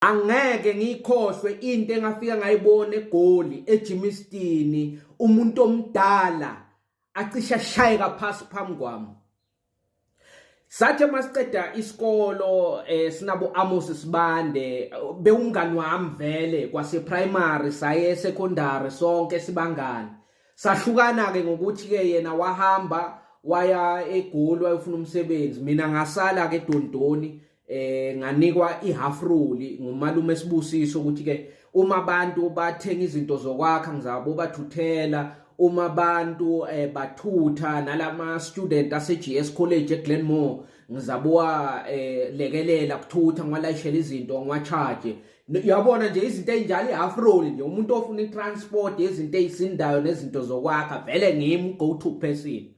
Angeke ngiyikhohlwe into engafika ngayibona eGoli eJimistini, umuntu omdala acishe ashayeka phasi phambi kwami. Sathe masiqeda isikolo sinabo Amos Sibande, bewumngani wami vele kwase primary saye secondary sonke sibangani. Sahlukana ke ngokuthi ke yena wahamba waya eGoli wayofuna umsebenzi, mina ngasala ke eDondoni. Nganikwa ihalf roll ngumalume Sibusiso ukuthi ke uma abantu bathenga izinto zokwakha ngizabo bathuthela, uma abantu bathutha nalama student ase GS College eGlenmore ngizabuwa lekelela kuthutha, ngiwalayishela izinto, ngiwacharge. Uyabona nje izinto ezinjalo, ihalf roll nje, umuntu ofuna itransport yezinto ezisindayo nezinto zokwakha, vele ngimi go to person.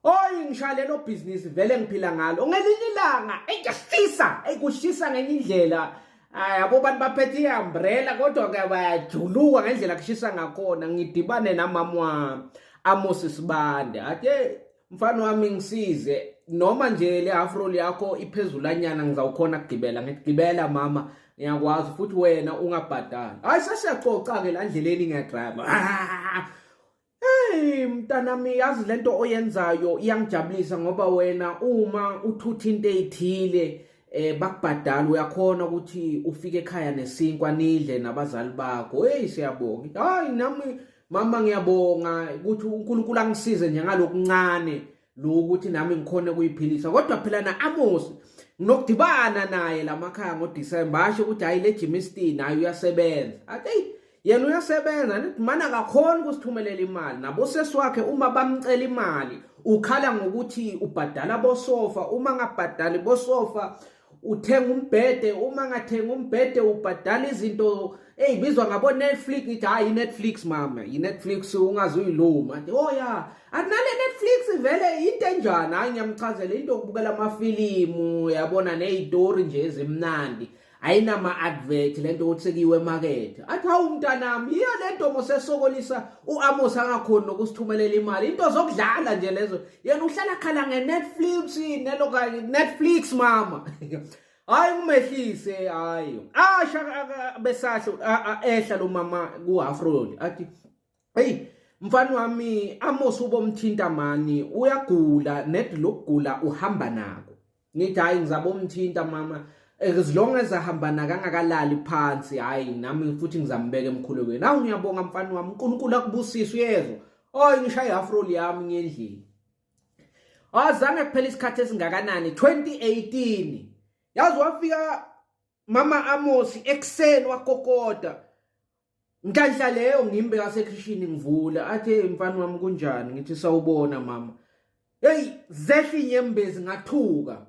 Oyi, ngishaya lelo business vele ngiphila ngalo. Ngelinye ilanga eyashisa, eyikushisa ngenye indlela. Yabo bantu baphethe iumbrella kodwa ke bayajuluka ngendlela kushisa ngakhona. Ngidibane namama wami Amos Sibande. Athi, "Mfana wami, ngisize noma nje le half roll yakho iphezulanyana, ngizawukhona kugibela." Ngithi, "Gibela mama, ngiyakwazi futhi wena ungabhadali." Hayi, sesiyacoca ke la ndleleni, ngiyadrive. "Hey mntanami, yazi lento oyenzayo iyangijabulisa ngoba wena uma uthutha into ezithile bakubhadala, uyakhona ukuthi ufike ekhaya nesinkwa nidle nabazali bakho. Hey, siyabonga." "Hayi, nami mama ngiyabonga ukuthi uNkulunkulu angisize nje ngalokuncane lokuthi nami ngikhone kuyiphilisa." Kodwa phela na Amos nginokudibana naye lamakhaya ngoDecember, asho ukuthi hayi, le Jimiston hayi uyasebenza. Athi, "Hey, yena uyasebenza nithi mana akakhona ukusithumelela imali." Nabosesi wakhe uma bamcela imali ukhala ngokuthi ubhadala bosofa, uma ngabhadali bosofa uthenga umbhede, uma ngathenga umbhede ubhadala izinto eyibizwa ngabo Netflix. Ngithi, "Hayi, i-Netflix mama, i-Netflix ungaze uyiluma." Athi, "Oh ya, akunale Netflix vele into enjani?" Hayi, ngiyamchazela into yokubukela amafilimu, yabona, nezitori nje ezimnandi, ayinama advert lento ukuthi sekuyiwe emarket. Athi, "Hawu mntanami, yiyo lento mosesokolisa uAmos angakhoni nokusithumelela imali, into zokudlala nje lezo, yena uhlala khala ngeNetflix nelo Netflix mama." Hayi, ngimehlise, hayi, asha besahlo ehla lo mama ku half roll, athi, "Hey mfana wami, Amos ubomthinta mani, uyagula ned lokugula uhamba nako." Ngithi, "Hayi, ngizabomthinta mama, as long as ahamba nakangakalali phansi, hayi nami futhi ngizambeka emkhulekweni." "Awu, ngiyabonga mfana wami, uNkulunkulu akubusise, uyezwa." Oy, ngishaya half roll yami ngiyendlini. Azange kuphela isikhathi esingakanani, 2018 yazi, wafika mama Amos ekseni wakokoda. Nhlanhla leyo ngimbe kasekhishini, ngivula, athi, "Mfana wami, kunjani?" Ngithi, "Sawubona mama." Hey, zehla inyembezi, ngathuka.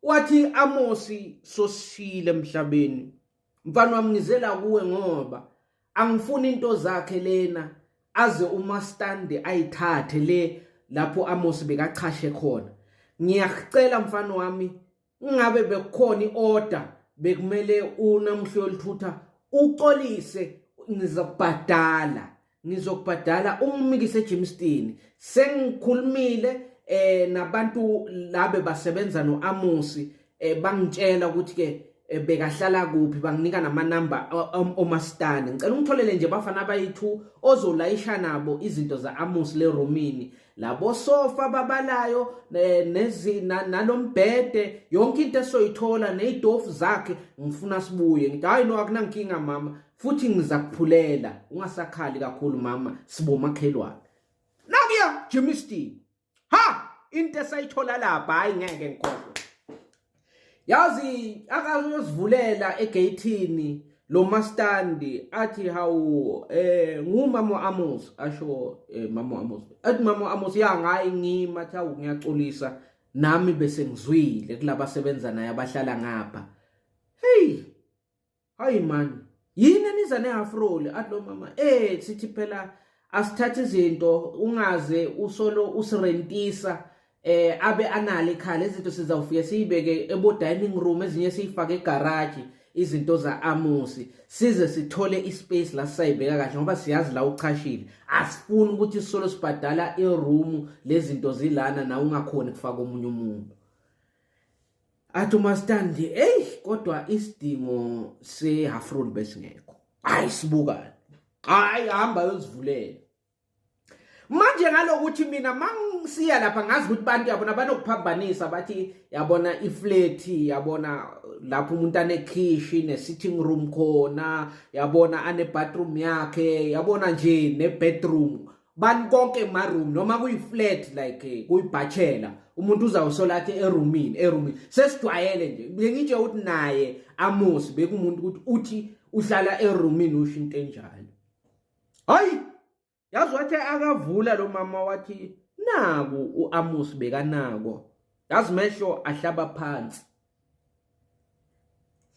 Wathi, "Amosi sosile emhlabeni. Mfana wami, ngizela kuwe ngoba angifuni into zakhe lena aze umastande ayithathe le lapho Amos bekachashe khona. Ngiyakucela mfana wami, ngabe bekukhona iorder bekumele unamhla yolithutha, uxolise, ngizokubhadala, ngizokubhadala, ungimikise eJimston. Sengikhulumile nabantu labe basebenza noAmosi, bangitshela ukuthi ke bekahlala kuphi, banginika namanamba omastandi. Ngicela ungitholele nje bafana abayi2 ozolayisha nabo izinto za-Amos le roomini, labo sofa babalayo nalombhede, yonke into esoyithola nezitofu zakhe, ngifuna sibuye." Ngithi, "Hayi no, akunankinga mama, futhi ngizakuphulela, ungasakhali kakhulu mama, sibomakhelwane." Nakuya Jimiston, ha, into esayithola lapha, hayi, ngeke ngikhohlwe. Yazi, akazosivulela egeyithini lo mastandi, athi, "Hawu, ngumama Amos?" Asho, "Mama Amos." Athi, "Mama Amos ya ngayi ngima." Athi, "Hawu, ngiyaxolisa, nami bese ngizwile kulaba sebenza naye abahlala ngapha. Hey, hayi man, yini eniza nehalf roll?" Athi lo mama, "Sithi phela asithathe izinto ungaze usolo usirentisa abe analo ekhaya. Izinto sizawufika siyibeke ebo dining room, ezinye siyifake egarage, izinto za-Amos, size sithole ispace la sisayibeka kahle, ngoba siyazi la uchashile, asifuni ukuthi sisolo sibhadala iroom lezinto zilana na ungakhoni kufaka omunye umuntu." Athi umastandi, eyi, kodwa isidingo se-half roll besingekho. Hayi, sibukane, hayi, hamba yozivulela manje. Ngalokuthi mina mangisiya lapha, ngazi ukuthi bantu, yabona, banokuphambanisa, bathi, yabona, iflat, yabona, lapho umuntu anekhishi ne-sitting room khona, yabona, ane-bathroom yakhe, yabona nje, ne-bedroom, bani, konke ema-room, noma kuyi-flat like kuyibhachela, umuntu uzawusola athi erumini, erumini. Sesijwayele nje. Bengitshe ukuthi naye Amos bekumuntu ukuthi uthi uhlala erumini, usho into enjalo. Hayi, yazi, wathi akavula lo mama, wathi naku uAmos bekanako. Yazi, mehlo ahlaba phansi,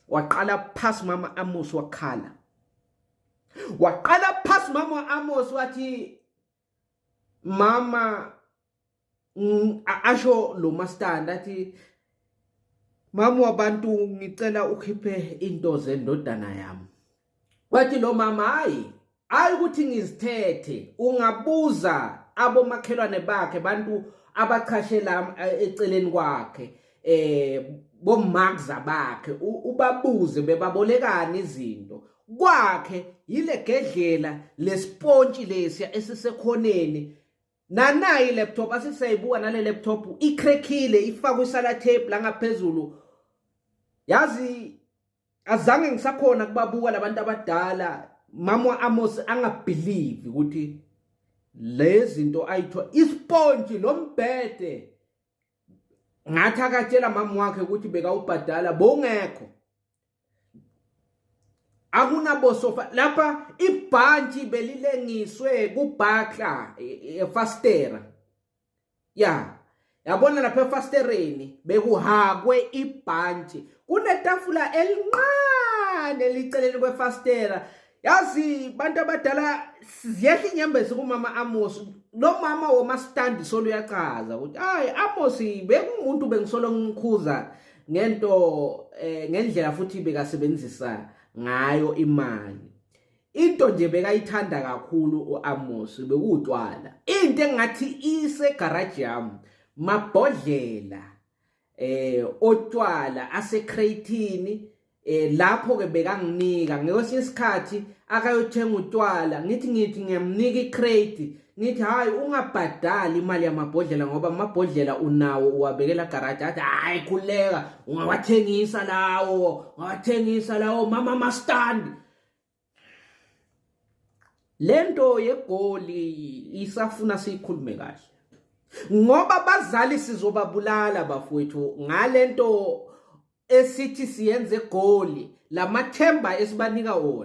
waqala phasi mama Amos, wakhala, waqala phasi mama Amos, wathi mama, asho lo mastandi, athi mama wabantu, ngicela ukhiphe into zendodana yami. Wathi lo mama, hayi, hayi, ukuthi ngizithethe, ungabuza abomakhelwane bakhe, bantu abachashe la eceleni kwakhe, bomakza bakhe, ubabuze bebabolekana izinto kwakhe. Yile gedlela lesipontshi lesiya esisekhoneni, nanayi laptop asisayibuka, nale laptop icrackile, ifakwe isellotape la ngaphezulu. Yazi, azange ngisakhona kubabuka labantu abadala. Mama Amos angabelieve ukuthi lezi zinto ayitho, isponge, lo mbhede, ngathi akatshela mama wakhe ukuthi bekawubhadala, bongekho, akunabosofa lapha, ibhantshi belilengiswe kubhakla efastera ya, yabona, lapha efastereni bekuhakwe ibhantshi, kunetafula elincane eliceleni kwefastera. Yazi, bantu abadala, ziyehla inyembezi kumama Amos. Lo mama womastandi solo uyachaza ukuthi hayi, Amos bekumuntu bengisolo ngikhuza ngento, ngendlela futhi bekasebenzisa ngayo imali. Into nje bekayithanda kakhulu uAmos bekuwutshwala. Into engathi ise garage yami, mabhodlela otshwala asecrateini. Lapho ke bekanginika ngesinye isikhathi akayothenga utshwala, ngithi ngiyamnika icrate, ngithi hayi, ungabhadali imali yamabhodlela ngoba amabhodlela unawo, uwabekela garage. Athi hayi, khuleka, ungawathengisa lawo, ungawathengisa lawo, mama mastandi. Lento yegoli isafuna siyikhulume kahle, ngoba abazali sizobabulala bafowethu ngalento esithi siyenze egoli, lamathemba esibanika wona.